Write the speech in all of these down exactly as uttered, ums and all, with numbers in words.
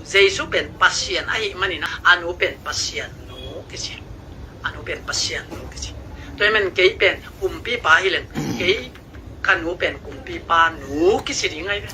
Jesu pen Pasian ahih manin a nu pen Pasian nu kici. A nu pen Pasian nu kici. Tua ahih manin kei pen kumpipa hi leng, kei ka nu pen kumpipa nu kici ding ahi ve.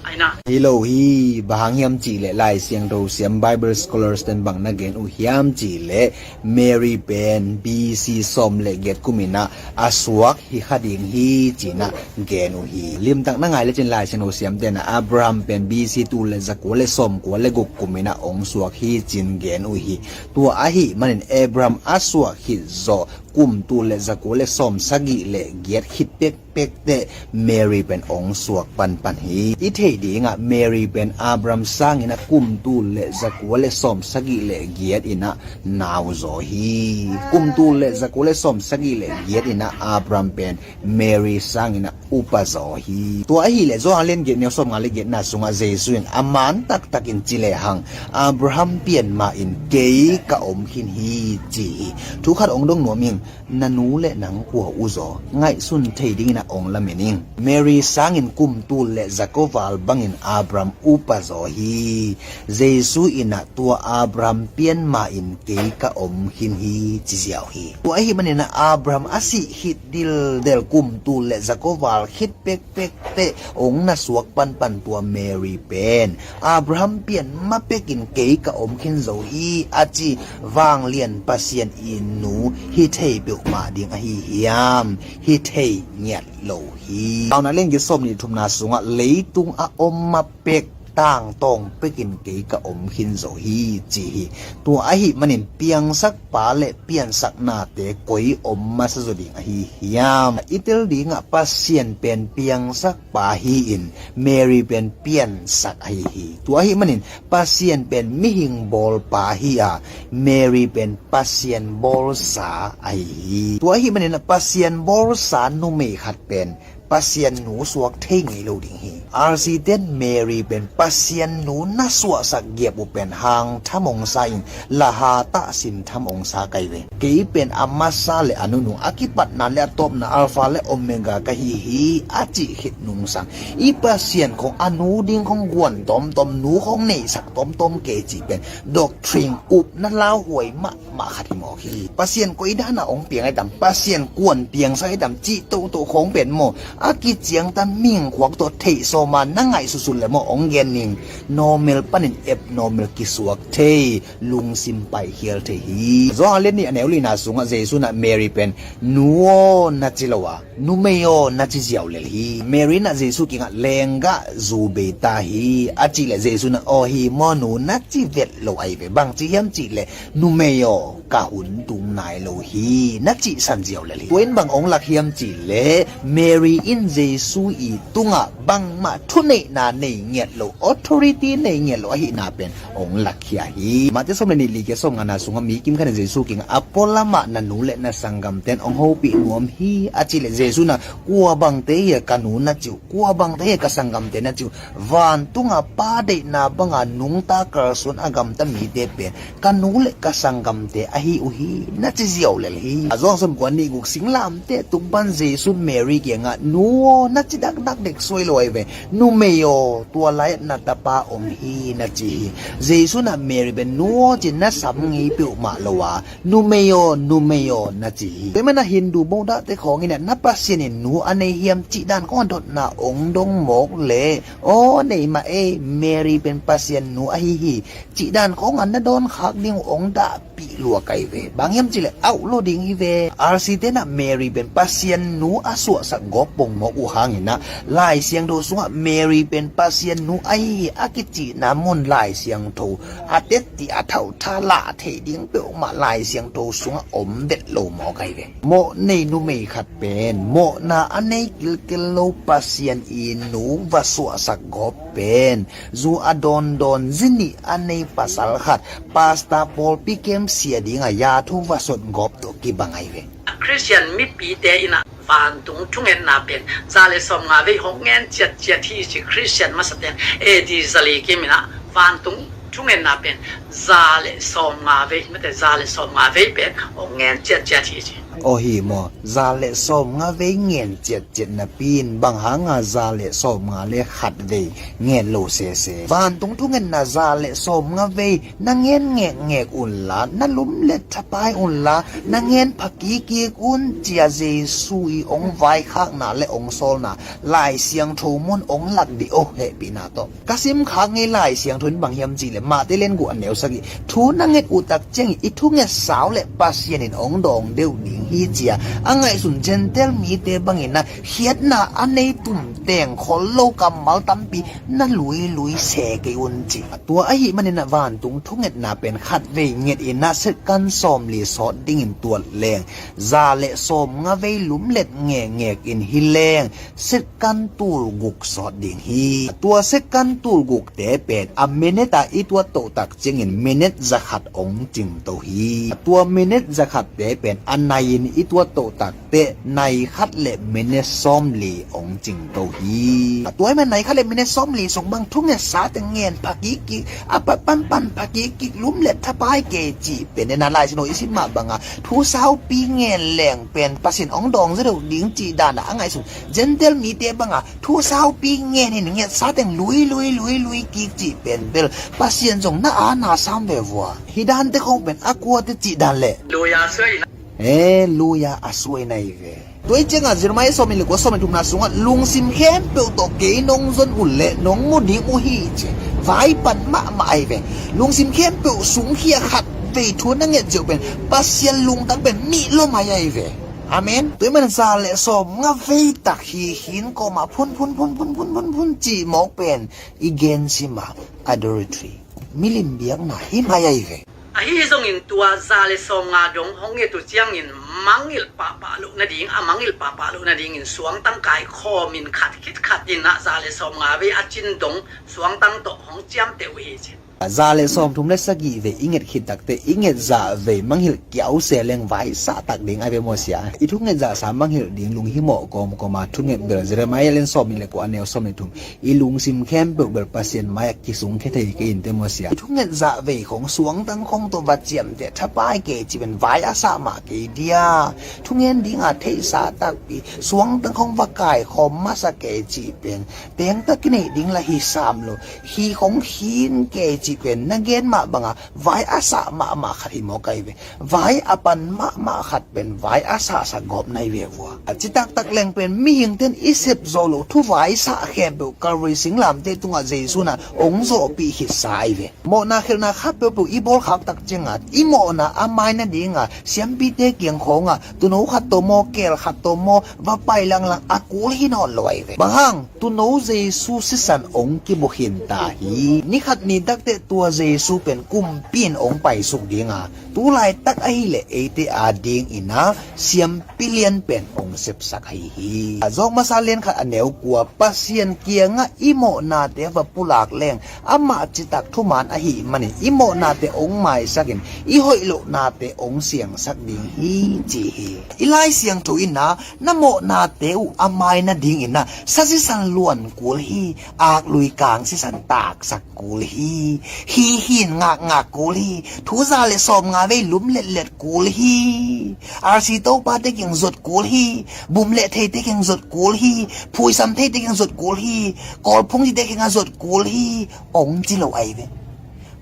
Aina. Hi lo hi, bang hang hiam cih leh Lai Siangtho siam Bible scholars ten bang na gen uh hiam cih leh Mary pen B C sawm le giat kum in a suak hi kha ding hi ci-in a gen uh hi. Limtak na ngai lecin Lai Siangtho siamte in a Abraham pen B C tul le zakua le sawmkua le guk kum in a hong suak hi ci-in gen uh hi. Tua ahih manin Abraham a suak khit zawh kum tul le zakua le sawmsagih le giat khit pek pekte Mary pen hong suak panpan hi. I theih dingah Mary pen Abraham sangin a kum tul le zakua le sawmsagih le giat in a nau zaw hi. Kum tul le zakua le sawmsagih le giat in a Abraham pen Mary sangin a upa zaw hi. Tua ahih leh Johan lian giat neu sawmnga le giatna sungah Jesu in a man taktakin ci lehang Abraham pian ma-in kei ka om khin hi ci hi. Thu khat hong dong nuam ing. Na nu le nang kua uh zaw ngaihsun thei dingin a hong lamen ing. Mary sangin kum tul le zakua val bangin Abraham upa zaw hi. Jesu in a tua Abraham pian ma-in kei ka om khin hi ci ziau hi. Tua ahih manin a Abraham a sih khit dildel kum tul le zakua val khit pekpekte hong na suak panpan tua Mary pen Abraham pian ma pekin kei ka om khin zo hi a ci vanglian Pasian i nu hi thei peuhmah ding ahi hiam? Hi thei ngiat lo hi. Tauna leng giat sawm nih thumna sungah leitung a om ma pek tangtawng pekin kei ka om khin zo hi ci hi. Tua ahih manin piangsak pa le piansak nate koi om masa zaw ding ahi hiam? I tel dingah Pasian pen piangsak pa hi-in Mary pen piansak ahi hi. Tua ahih manin Pasian pen mihing bawlpa hi a, Mary pen Pasian bawlsa ahi hi. Tua ahih manin Pasian bawlsa numei khat pen Pasian nu suak thei ngei lo ding hi. R C ten Mary pen Pasian nu na suahsak giap uh pen hang tham hong sa in, laha tah sin tham hong sa kai ve. Kei pen a masa le a nunung, a kipatna le a tawpna, Alpha le Omega ka hi hi a cih khit nungsang, i Pasian khong a nu ding khong guan tawmtawm, nu khong neihsak tawmtawm kei cih pen doctrine upna lauhuai mahmah khat hi mawk hi. Pasian koi dana hong piang ai tam, Pasian kuan piangsak ai tam cih toto khong pen maw, a kiciangtan mihing khuak tawh theih sawma na ngaih susun le maw hong gen ning. Normal panin abnormal kisuak thei, lungsim paikhial thei hi. Johan lian nih a neu lina sungah Jesu in a Mary pen nu aw na ci lo a, numei aw na ci ziau lel hi. Mary in a Jesu kingah lenggah zu bei ta hi a cih leh Jesu in a aw hi maw nu na ci vet lo ahi ve. Bang ci hiam cih leh numei aw ka hun tung nai lo hi na cihsan ziau lel hi. Tua in bang hong lak hiam cih leh Mary in Jesu i tungah bangmah thuneihna nei ngiat lo, authority nei ngiat lo ahihna pen hong lakkhia hi. Mate sawm le nih li giat sawm ngana sungah mi kim khat in Jesu kingah a pualamah na nu le na sanggamten hong hopih nuam hi a cih leh Jesu in a kua bangte hi a ka nu na ci uh, kua bangte hi a ka sanggamte na ci uh, vantunga Pa deihna banga nungta kalsuan a gamta mite pen ka nu le ka sanggamte ahi uh hi na ci ziau lel hi. A Johan sawmkua nih guk singlamteh tung pan Jesu Mary kiangah nu aw na ci dakdak dek suai lo ahi ve. Numei aw tua lai-ah na tapa om hi na ci hi. Jesu in a Mary pen nu aw ci na sam ngei peuhmah lo a, numei aw numei aw na ci hi. Tua ahih manin a Hindu Buddha te khawng in a na Pasian in nu a nei hiam cih dan khawng a dotna hong dong mawk leh aw nei mah ei, Mary pen Pasian nu ahi hi cih dan khawng a na dawn khak ding uh hong dahpih lua kai ve. Bang hiam cih leh auh lo ding hi ve. R C te in a Mary pen Pasian nu a suahsak gawp pongmawk uh hangin a Lai Siangtho sungah Mary pen Pasian nu ahi hi a kicihna mun Lai Siangtho a tetti a thauhtha lah theih ding peuhmah Lai Siangtho sungah om vet lo mawk ahi ve. Mawh nei numei khat pen mawhna a nei kilkel lo Pasian i nu va suahsak gawp pen zu a dawndawn zi nih a nei pasal khat pastor pawlpi kem sia dinga ya thu va sot gawp tawh kibang ahi ve. Khristian mipite in a vantung thungetna pen za le sawmnga vei hong ngen ciatciat hi ci. Khristian masaten A D zali kim in a vantung thungetna pen za le sawmnga vei, mate za le sawmnga vei pen hong ngen ciatciat hi ci. Aw hi maw, za le sawmnga vei ngen ciatciat napi in bang hanga za le sawmnga le khat vei ngen lo sese? Vantung thungetna za le sawmnga vei na ngen ngekngek unla, na lumlet thapai unla, na ngen phakikik un, cia Jesu i ong vaikhakna le ong sawlna Lai Siangtho mun ong lak dih aw, hehpihna tawh. Ka simkhak ngei Lai Siangtho in bang hiam cihleh, Mate lian guk a neu sagih, thu na nget uh tak ciangin i thunget sau le Pasian in ong dawng deuh ding hi cia a ngaihsun Gentile mite bangin a khiatna a nei tum teng khol lo kammal tampi na luilui se kei un ci. Tua ahih manin a vantung thungetna pen khat vei nget in a second sawmli sawt dingin tuat leng, za le sawmnga vei lumlet ngekngek in hi leng, second tulguk sawt ding hi. Tua second tulgukte pen a minute a i tuat toh tak ciangin minute zakhat ong cingto hi. Tua minute zakhatte pen a nai in i tuat toh tak teh nai khat le minute sawmli ong cingto hi. Tua i man nai khat le minute sawmli sung bang thungetsa teng ngen phakikik, a panpan phakikik, lumlet thapai kei cih pen, na Lai Siangtho i sim mah banga thu saupi ngen leng pen Pasian ong dawng zaw deuh ding cih dana a ngaihsun Gentile mite banga thu saupi ngen in ngetsa teng lui lui lui lui kik cih pen bel Pasian zong na a na sam ve vua. Hi dante khong pen a kuate cih dan leh. Lui a suai na. E, lui a a suai na hi ve. Tua i cianga Jeremiah sawmnih le kua sawmnih thumna sungah lungsim khempeuh tawh kei nong zon uh leh nong mu ding uh hi ci. Vai pan mahmah ahi ve. Lungsim khempeuh sungkhia khat vei thu na nget ziau pen Pasian lungtang pen mihlom ahi ahi ve. Amen. Tua i man za le sawmnga vei tak hi hin kawma phun phun phun phun phun phun phun cih mawk pen i gen sima adultery, milim biakna hi mai ahi ve. Ahi zongin tua za le sawmnga dong hong nget uh ciangin mangngilh pahpah loh nading, a mangngilh pahpah loh nadingin suangtang kaikhawmin khat khit khatin a za le sawmnga vei a cin dong suangtang tawh hong ciamteh uh hi ci. Za le sawmthum le sagih vei i nget khit takte i nget zah vei mangngilh kiau se leng vai sah tak ding ahi ve maw sia. I thunget zahsa mangngilh ding lunghimawh kawmkawma thunget bel Jeremiah lian sawmnih le kua a neu sawmnih thum, i lungsim khempeuh bel Pasian mai-ah kisungkhia thei kei in te maw sia. I thunget zah vei khong suangtang khong tawh va ciamteh thapai kei ci pen vai a sah mah kei dia. Thungen dinga theihsa takpi suangtang khong va kaikhawm masa kei ci pen tengtak kineih ding la hi sam lo. Hi khong khin kei ci pen na gen mah banga vai a sah mahmah khat hi mawk ahi ve. Vai a pan mahmah khat pen vai a sahsak gawp na hi ve vua. A citaktak leng pen mihingten i sep zo lo thu vai sah khempeuh Calvary singlamteh tungah Jesu na ong zawhpih khitsa ahi ve. Mawhna khelhna khat peuhpeuh i bawlkhak tak cianga i mawhna a mai nadinga siampite kiang khawnga tuuno khat tawh maw, keel khat tawh maw, va pai langlang a kul hi nawn lo ahi ve. Bang hang? Tuuno Jesu sisan ong kibukhin ta hi. Ni khat ni takteh tua Jesu pen kumpi in ong paisuk dinga, tu laitak ahileh eite adingin a siampi lian pen ong sepsak ahi hi. Zawk masa lian khat a neu kua, Pasian kiangah i mawhnate va pulak leng amah citak thuman ahih manin i mawhnate ong maisakin i hoih lohnate ong siangsak ding hi ci hi. I Lai Siangtho in a na mawhnate uh a mai nadingin a sa sisan luan kul hi, aklui kang sisan taksak kul hi, hi hin ngakngak kul hi, thu za le sawmnga vei lum letlet kul hi, R C Topa te kiang zot kul hi, bum le theite kiang zot kul hi, phuisam theite kiang zot kul hi, kawlphung cite kiangah zot kul hi, ong ci lo ahi ve.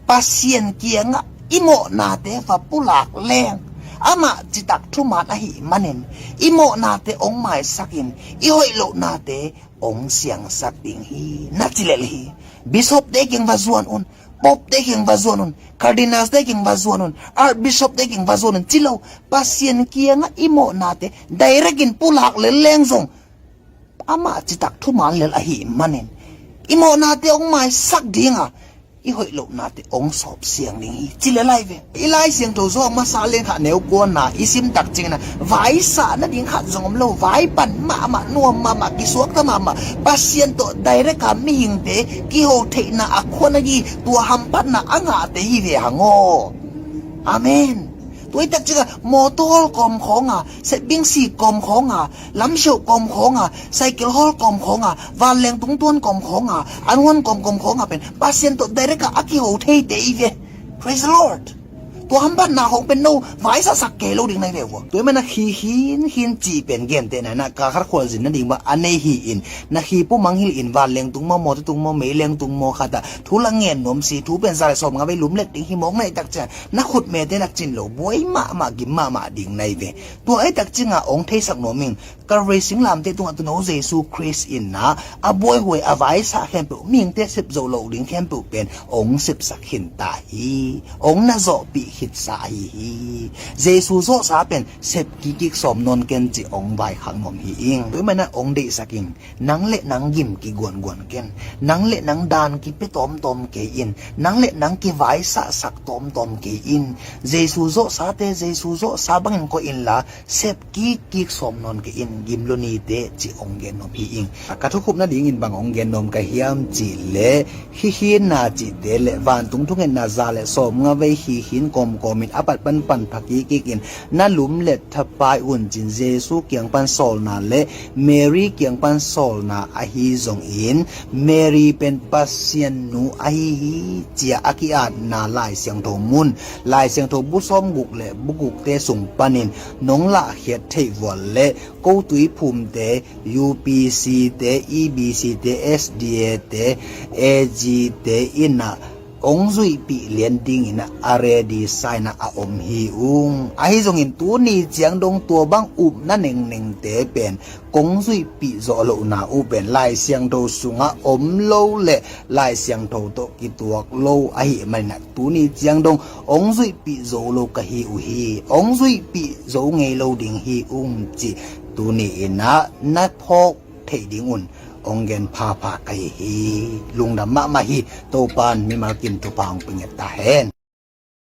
Pasian kiangah i mawhnate va pulak leng amah citak thuman ahih manin i mawhnate ong maisakin i hoih lohnate ong siangsak ding hi na ci lel hi. Bishopte kiang va zuan un, popte kiang va zuan un, cardinalste kiang va zuan un, archbishopte kiang va zuan un ci lo. Pasian kiangah i mawhnate direct in pulak lel leng zong amah citak thuman lel ahih manin i mawhnate ong maisak dinga i hoih lohnate ong sawp siang ding hi ci lel ahi ve. I Lai Siangtho Zawk masa lian khat neu kuana i sim tak ciangin a vai sah nading khat zong om lo, vai pan mahmah, nuam mahmah, kisuakta mahmah, Pasian tawh direct a mihingte kiho theihna a khuan ahi tua hamphatna a ngahte hi ve hang aw. Amen. Tua i tak ciangah mawtaw hawl kawm khawnga, setbing sik kawm khawnga, lamsiauh kawm khawnga, cycle hawl kawm khawnga, vanleng tungtuan kawm khawnga, an huan kawm kawm khawnga pen Pasian tawh direct a a kiho theite hi ve. Praise the Lord. Tua hambatna khawng pen no vaisaksak kei lo ding na hi ve uh. Tua ahih manin na khi khin khin cih pen gentehna in ah kha khat khualzin nading mah a nei hi-in, na khi pumang hilh in, van lengtung maw, mawtaw tung maw, mei lengtung maw khat ah thu la ngen nuam si, thu pen za le sawmnga vei lumlet ding hi mawk na hih tak ciang na khutmete na cin lo buai mahmah, gim mahmah ding na hi ve. Tua ahih tak ciangin hong theisak nuam ing. Calvary singlamteh tungah tua no Jesu Khrist in ah a buaihuai, a vaisa khempeuh, mihingte sep zo lo ding khempeuh pen hong sepsak khin ta hi. Hong na zawhpih khitsa ahi hi. Jesu zawhsa pen sep kikkik sawm nawn ken cih hong vaikhak nuam hi ing. Tua ahih manin ah hong deihsak ing. Nang le nang gim kiguanguan ken. Nang le nang daan kipia tawmtawm kei in. Nang le nang kivaisaksak tawmtawm kei in. Jesu zawhsate Jesu zawhsa bangin koih inla, sep kikkik sawm nawn kei in, gim lua ni teh, cih hong gen nuam hi ing. Ka thukhupna dingin bang hong gen nuam ka hiam cih leh, khi khinna cihte le vantung thungetna za le sawmnga vei khi khin kawmkawm in a pat pan pan pha kikkik in na lumlet thapai un, ci-in Jesu kiang pan sawlna le Mary kiang pan sawlna ahi zongin, Mary pen Pasian nu ahi hi, ci-a a ki-atna Lai Siangtho mun, Lai Siangtho bu sawmguk le bu gukte sung panin nong lahkhiat theih vual le, ko tuiphumte, U P C te, E B C te, S D A te, A G te in ah hong zuihpih lian dingin ah a ready sa in ah a om hi ung. Ahi zongin tuni ciang dong tua bang upna nengnengte pen kong zuihpih zawh lohna uh pen Lai Siangtho sungah om lo le Lai Siangtho tawh kituak lo ahih manin ah tuni ciang dong hong zuihpih zo lo ka hi uh hi. Hong zuihpih zo ngei lo ding hi ung, cih tuni in ah na phawk theih ding un hong gen phapha ka hi hi. Lungdam mahmah hi. Topa'n mimal kim thupha hong pia nget ta hen.